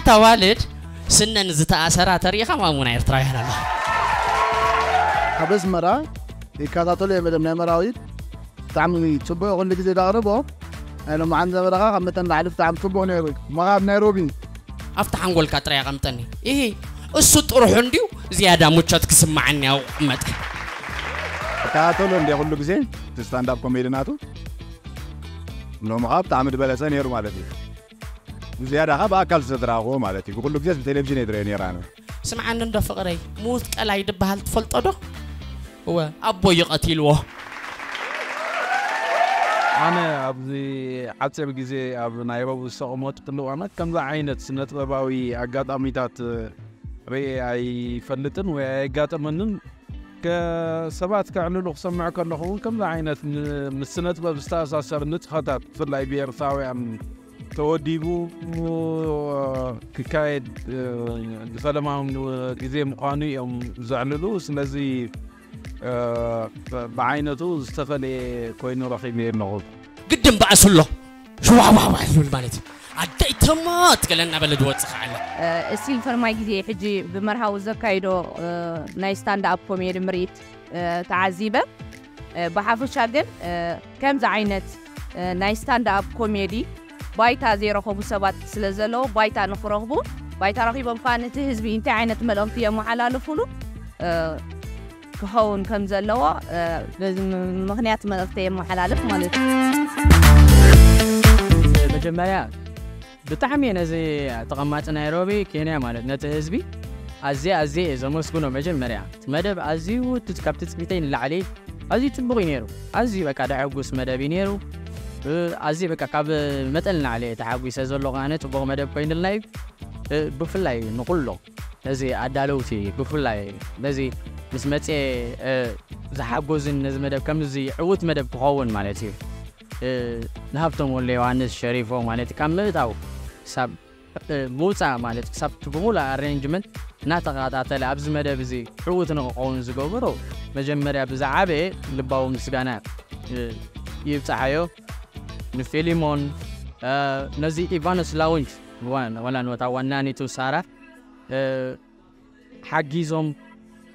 ክልተ ኣዋልድ ስነን ዝተኣሰራ ተሪኢኻ ማሙና ኤርትራውያን ኣለኻ። ኣብ ኣስመራ ይከታተሉ እዮም መደብ ናይ መራዊት። ብጣዕሚ ጽቡቕ፣ ኩሉ ግዜ ዳቕርቦ። ናይ ሎማዓንቲ ዘበለኻ ካብ መጠን ላዕሊ ብጣዕሚ ጽቡቕ ነይሩ። መኻብ ናይሮቢ። ኣብቲ ሓንጎልካ ጥራይ ኣቐምጠኒ። ኢሂ፣ እሱ ጥርሑ እንድዩ ዝያዳ ሙቸት ክስምዓኒ ያው ቅመጠ። እከታተሎ እንደ ኩሉ ግዜ እቲ ስታንዳፕ ኮሜዲ ናቱ። ሎምኻ ብጣዕሚ ዝበለጸ ነይሩ ማለት እዩ። ዝያዳ ኻ ብኣካል ዝተራኸቦ ማለት እዩ። ብኩሉ ግዜ ብቴሌቪዥን እየ ዝረአ ነይረ ኣነ። ስምዓኒ እንዶ ፍቕረይ፣ ምዉት ቀላይ ድበሃል ትፈልጦ ዶ? እወ፣ ኣቦይ ቀቲልዎ። ኣነ ኣብዚ ሓፂር ግዜ ኣብ ናይሮቢ ዝተቐመጥኩሉ እዋናት ከምዚ ዓይነት ስነ ጥበባዊ ኣጋጣሚታት ርኤ ኣይፈልጥን ወይ ኣየጋጠመንን። ከ-፣ ሰባት ከዕልሉ ክሰምዕ ከለኹ እውን ከምዚ ዓይነት ን-፣ ምስ ስነ ጥበብ ዝተኣሳሰር ንጥፈታት ብፍላይ ብኤርትራውያን ተወዲቡ ክካየድ፣ እ፣ ዝፈለማም ግዜ ምዃኑ እዮም ዘዕልሉ። ስለዚ፣ እ፣ ብዓይነቱ ዝተፈለየ ኮይኑ ረኺበ ኣለኹ። ግድን ባእሱ ኣሎ ሽዋዋዋ ዝብል ማለት እዩ። ኣደይ ተማ ትገለ እናበለ ዝወፅእ ከዓ ኣሎ። እስቲል ፈርማይ ግዜ ሕጂ ብመርሃዊ ዘካይዶ ናይ ስታንዳኣፕ ኮሜዲ ምርኢት ተዓዚበ። ብሓፈሻ ግን ከምዚ ዓይነት ናይ ስታንዳኣፕ ኮሜዲ ባይታ ዘይረኸቡ ሰባት ስለ ዘለዉ፣ ባይታ ንኽረኽቡ፣ ባይታ ረኺቦም ከዓ ነቲ ህዝቢ እንታይ ዓይነት መልእኽቲ የመሓላልፉሉ ክኸውን ከም ዘለዎ በዚ ምኽንያት መልእኽቲ የመሓላልፍ ማለት እዩ። መጀመርያ ብጣዕሚ እየ ነዚ ተቐማጢ ናይሮቢ ኬንያ ማለት ነቲ ህዝቢ ኣዝየ ኣዝየ እየ ዘመስግኖ። መጀመርያ እቲ መደብ ኣዝዩ እቲ ካብ ትፅቢተይ ንላዕሊ ኣዝዩ ፅቡቕ እዩ ነይሩ። ኣዝዩ በቃ ደዕጉስ መደብ እዩ ነይሩ። እ፣ ኣዝዩ በቃ ካብ መጠን ንላዕሊ እየ ተሓጒሰ ዘለኹ። ኣነ ፅቡቕ መደብ ኮይኑልና እዩ። እ፣ ብፍላይ ንኩሎ ነዚ ኣዳለውቲ ብፍላይ ነዚ ምስ መፅየ እ፣ ዝሓጎዝን ነዚ መደብ ከምዚ ዕዉት መደብ ክኸውን ማለት እዩ እ፣ ንሃብቶም ወልደ ዮሃንስ ሸሪፎ ማለት ካብ ምእታው ክሳብ እ፣ ምውፃእ ማለት ክሳብ እቲ ብምሉእ ኣሬንጅመንት እናተኸታተለ ኣብዚ መደብ እዚ ዕዉት ንክኸውን ዝገበሮ መጀመርያ ብዝዓበየ ልባዊ ምስጋና እ፣ ይብፃሓዮ። ንፊሊሞን እ፣ ነዚ ኢቫኖስ ላውንጅ ዋን- ዋላ ነታ ዋናኒቱ ሳራ እ፣ ሓጊዞም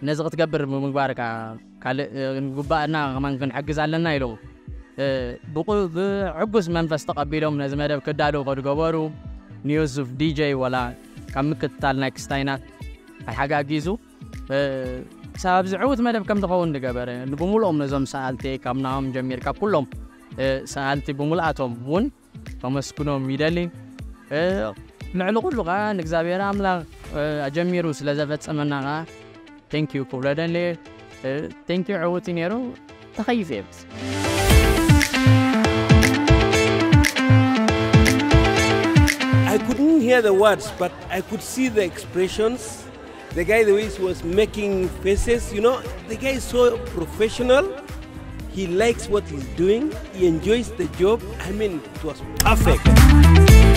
ነዚ ክትገብር ብምግባርካ ካልእ እ፣ ንግባእና ከማን ክንሕግዝ ኣለና ኢሎም እ፣ ብቑ- ብዕጉስ መንፈስ ተቐቢሎም ነዚ መደብ ክዳለዉ ከድገበሩ ንዮሱፍ ዲጀይ ወላ ካብ ምክትታል ናይ ክስታይናት ኣሓጋጊዙ እ፣ ክሳብ ኣብዚ ዕዉት መደብ ከም ዝኸውን ዝገበረ ንብምልኦም ነዞም ሰኣልቲ ካብ ናሆም ጀሚርካ ኩሎም እ፣ ሰኣልቲ ብምልኣቶም እውን ከመስግኖም ይደሊ። እ፣ ልዕሊ ኩሉ ከዓ ንእግዚኣብሔር ኣምላኽ እ፣ ኣጀሚሩ ስለ ዘፈጸመና ከዓ ቴንኪዩ ክብሎ ደሊ። እ፣ ቴንኪዩ ዕዉት እዩ ነይሩ። ተኸይፈ እየ። I couldn't hear the words, but I could see the expressions. The guy, the way he was making faces, you know, the guy is so professional. He likes what he's doing. He enjoys the job. I mean, it was perfect.